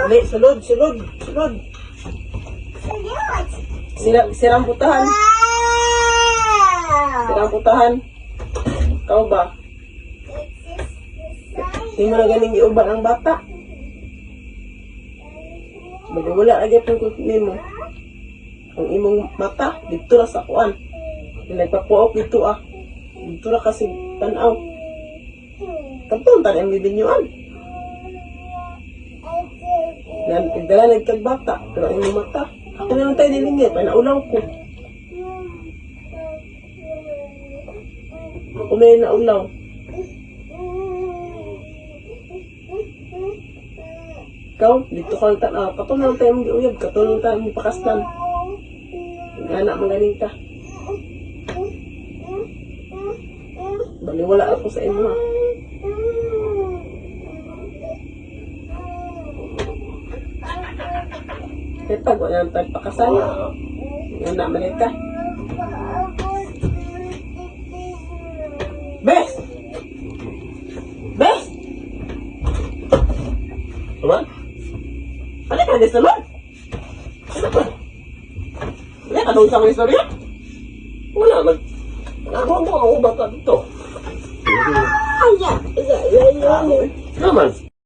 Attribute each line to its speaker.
Speaker 1: Dali, sulod, sulod, sulod. Sira, sirang putahan. Sirang putahan. Ikaw ba? Hindi mo na ganing giuban ang bata. Baga wala lagi pong nimo. Ang imong mata, dito ra sa kuan. Nagpapuok dito ah. Dito ra kasi tanaw. Katong tan ang bibinyuan. Nan nagdala nagkag bata, pero ang imong mata. Ako na lang tayo nilingit, ay naulaw ko. Ako na yung naulaw. Ikaw, dito ka lang tanaw. Katong na lang tayo mong giuyab, katong na lang tayo mong pakaslan. Anak, magaling ka. Baliwala ako sa imo ha. Kaya pag wala nang tagpakasal, anak, magaling ka. Bes! Bes!
Speaker 2: Diba?
Speaker 1: Ano ka na salon? Ano ba? Wala ka doon sa mga istorya?
Speaker 2: Wala, nag... Ako ang mga bata dito. Naman.